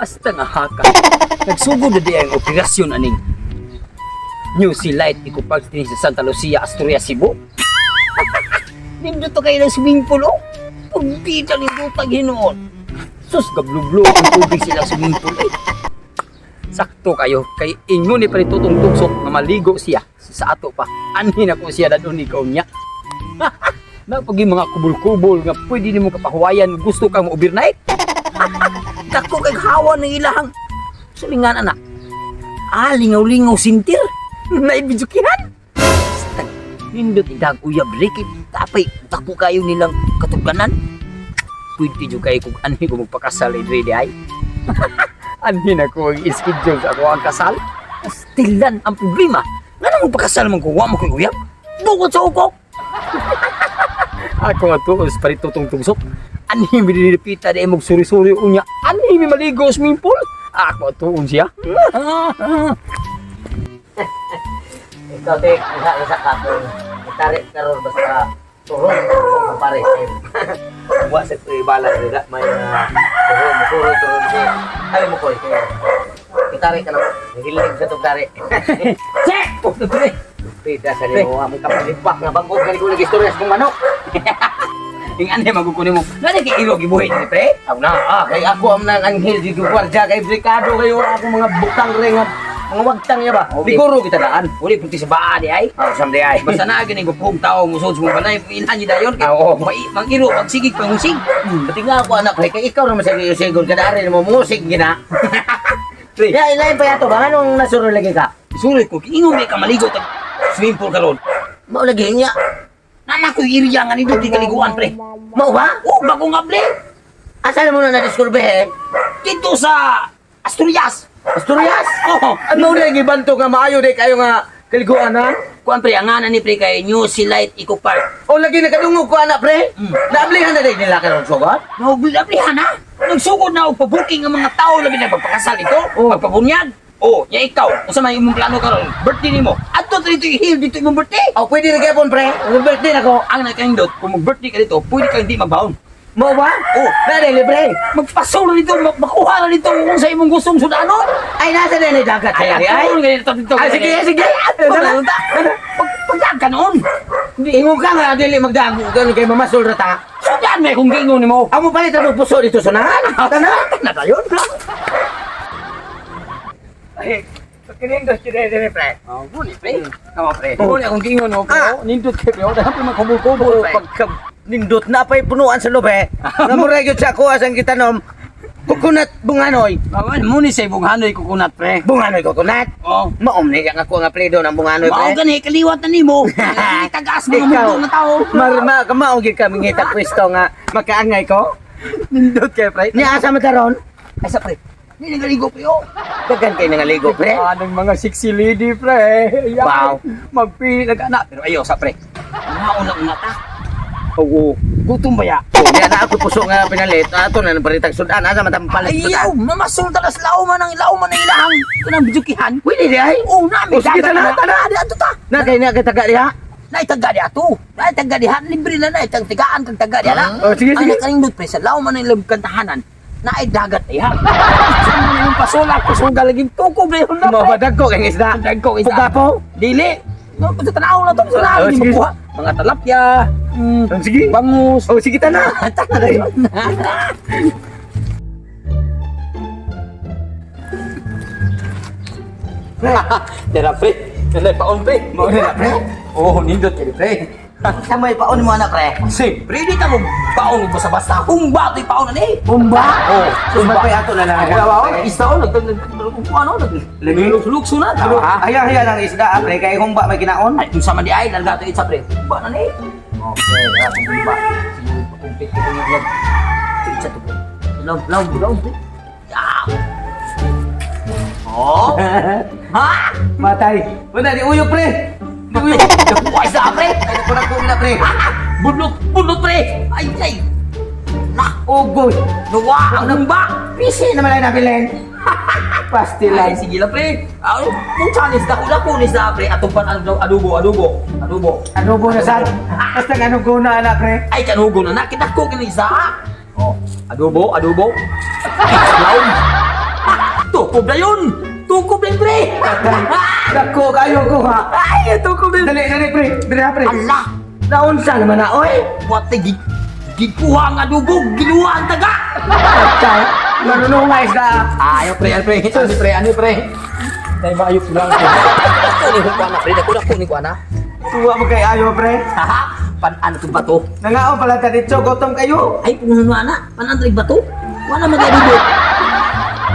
Asta nga haka. Nagsugod na di ang operasyon aning New Sea Light Eco Park dinhi sa Santa Lucia, Asturias, Cebu. Nindot to kayo ng swimming pool, oh. Pagbida nindot ang hinuon. Sus, gablublo ang tubig sila swimming pool, eh. Sakto kayo, kay ingon ni Paritutong Tugsok nga maligo siya sa ato pa. Anhin ako siya dadon ikaw niya. Napagi mga kubol-kubol nga pwede nimo kapahuwayan gusto kang mo overnight. Dako kay hawa ng ilahang sulingan anak. Ah, lingaw-lingaw sintir. Naibijukihan. Basta, nindot idag uyab rikit. Tapay, dako kayo nilang katugkanan. Pwede jud kayo kung anhi ko magpakasal ay ready ay. Anhi na ko ang schedule sa ako ang kasal. Stilan ang problema. Nga nang magpakasal man ko, wa mo ko'y uyab. Bukod sa ukok. Ako nga tuos paritutong tugsok. Anhi mi dinipita di mog suri-suri unya. Anhi mi maligo sa swimming pool. Ako tuon siya. Ikaw, te, isa-isa ka kung tarik karon basta turong kung pare. Wa sa ibala dira may turong turong turong si. Ay mo koy. Itarik ka na. Hilig sa tong tarik. Check! Oh, pre. Pida sa nimo among kapalipak nga bangod gani ko lagi istorya sa kong manok. Ing anhi magukunin mo. Nani kay iro gibuhi ni pre? Aw na, kay ako am nang anghel di gwardiya kay brikado kayo ako mga butang re nga mga wagtang niya ba. Okay. Siguro kita daan. Uli punti sa baa di ay. Ah, sam di ay. Basta na gani gupong tao musod sa mga balay ilhan ni dayon kay Ah, oo. mangiro magsigig pangusig. Pati nga ako anak pre, kay ikaw naman sa siguro kada ari mo musig gina. Pre, Ya, ilain pa yato ba nganong nasuro lagi ka? suri ko ingon di ka maligo tag swimming pool karon. Mao lagi niya. Nana ko area nga nindot di kaliguan pre. Mao ba? Oh, bago nga pre. Asa na mo na na-discover eh? Dito sa Asturias. Asturias? Oh, Ano na gibanto nga maayo di kayo nga kaliguan ha? kuan pre, ang ngalan ni pre kay New Sea Light Eco Park. O lagi nakadungog ko anak pre? Naablihan na di nila karon sugod? Nahublihan ha? Nagsugod na og pabuking ang mga tao labi na pagpakasal ito, Oh. pagpabunyag. Oh, ya ikaw, unsa may imong plano karon? Birthday nimo. Adto dito i-heal dito imong birthday. O pwede na gyapon pre. Ang birthday nako. Ang nakaindot, kung mag-birthday ka dito, pwede kang hindi magbaon. Mao ba? Oh. Na libre. Magpasol na dito, makuha na dito kung sa imong gustong sudanon. Ay nasa na ni dagat Ay, ay ay. ay, ganito dito. Ay, sige, sige. Adto na dito. Pagdag ka noon. Ingon ka nga dili magdago gani kay mamasol ra ta. Sudan may kung giingon nimo. Amo palit ang puso dito sunahan. Tana. Na tayo. Ay, kinindot kini diri pre. Oh, muni pre. Tama pre. Muni akong giingon no, pre. Ah. Oh, nindot kay pre. Oh, dahil pre magkubol-kubol pre. Pagka nindot na pa'y punuan sa loob eh. Namuray yun sa ako asang gitanom. Kukunat bunganoy. Awan, muni sa ibong hanoy kukunat pre. Bunganoy kukunat. Oh. Maom ni ang ako nga pledo ng bunganoy Mao pre. gani kaliwat na nimo. Tagas mga Ikaw. mundo nga tao. Mar ma kamao gid kami ngita pwesto nga makaangay ko. Nindot kay pre. Ni asa man taron? Ay sa pre. Ni nagaligo pre oh. Dagan kay nangaligo pre. Anong mga sexy lady pre. Ayan. Wow. Magpili nag-anak. Pero ayaw sa pre. Una-una ta. Oo. Gutom ba ya? Oh, niya na ako puso nga pinalit. Ato na nang paritag sudan. Asa man palit Ayaw, mamasul talas lauman ang lauman ang ilahang kanang bijukihan. Pwede di ay. Oh, nami Oh, sige, tana, tana. Di ato ta. Na kay na kay taga diha. Naitaga di ato. Naitaga diha libre na naitang tigaan kag taga diha na. Oh, sige, Ang sige. nakanindot pre sa lauman ang ilang kantahanan. Naay dagat diha. Sa mga yung pasulak, pasuga lagi tukob na yun na pre. Mabadag ko kay isda. Dagko isda. Pugapo. Dili. No, sa tanaw na to, sa tanaw, Oh, hindi sige. makuha. Mga talapya, Oh, sige. bangus. Oh, sige tana. Tana na yun. Tara pre, nanay paon pre. Mao na pre. Oh, nindot kay pre. Sa may paon mo anak pre. Siyempre, di ka mo paon basta-basta. Humba to'y paon na ni. Humba. Oh, Sumay pa ato na lang. Wala ba? Isda oh, ano, nag-lukso na. Ah, Ayaw hiya lang isda ah, pre kay humba may kinaon. Ay, kung sama di ay, larga ito itsa pre. Humba na ni. Okay, ah, humba. Siguro pakumpit ko yung vlog. Ito itsa to pre. Long, long, long pre. Yeah. Oh. Ha? Matay. Wala di uyok pre. Di uyok. Nakuha isa pre. Ay nakuha ko na pre. Bunot, bunot pre. Ay, ay. Na, Ugoy. nuwa ang humba. Pisi naman ay nabilin. Ay, Pastilan. sige lang pre. Ay, kung challenge na kung kunis na pre. Atong pan adobo, adobo, adobo. Adobo na sad. Basta anugo na anak pre. Ay, kanugo na na. Kita ko kini isa. Oh, adobo, adobo. Laom. Tukob na yun! Tukob na yun, pre! Dako kayo ko ha. Ay, tukob na yun! Dali, dali, pre. Dali, pre. Ala! Naunsa naman na, oy. What the gikuha ang adobo, giluha ang taga! Patay. Marunong nga isda. Ayaw, pre, ano, pre? Ano, pre? Ano, pre? Dahil maayop lang. Dako ni kuha na, pre. Dako, dako ni kuha na. Tuwa mo kay ayo, pre. Haha, panan itong bato. Nangao pala ta dito, gutom kayo. Ay, puno na, panan itong bato. Wala mag-adobo.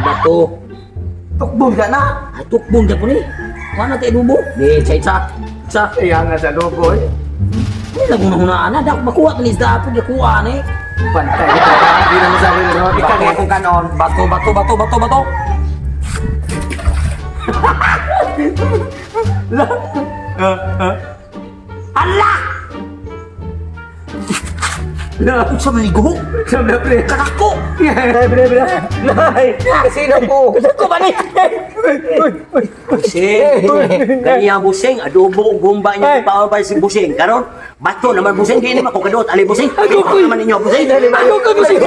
Bato. Tukbong ka na. Ay, tukbong dyan po ni. Wala tayo adobo. Di, tsa, tsa. Tsa. Kaya nga sa lobo, eh. Hindi lang hunahunaan na. Dak, makuha ka ni isda po. Di kuha na eh. Pantay. Hindi na masabi ro. Ikaw nga kung kanon. Bato, bato, bato, bato, bato. Ala! Unsa man ni guho? Siyempre, pre. Kanako! Pre, pre, pre. Nay, kasi na po. Kanako ba ni? Busing. Kanya busing, adobo, gumba niyo pa pa si busing. Karon, bato naman busing, di naman ko kadot ali busing. Ako naman ninyo busing. Ako ka busing.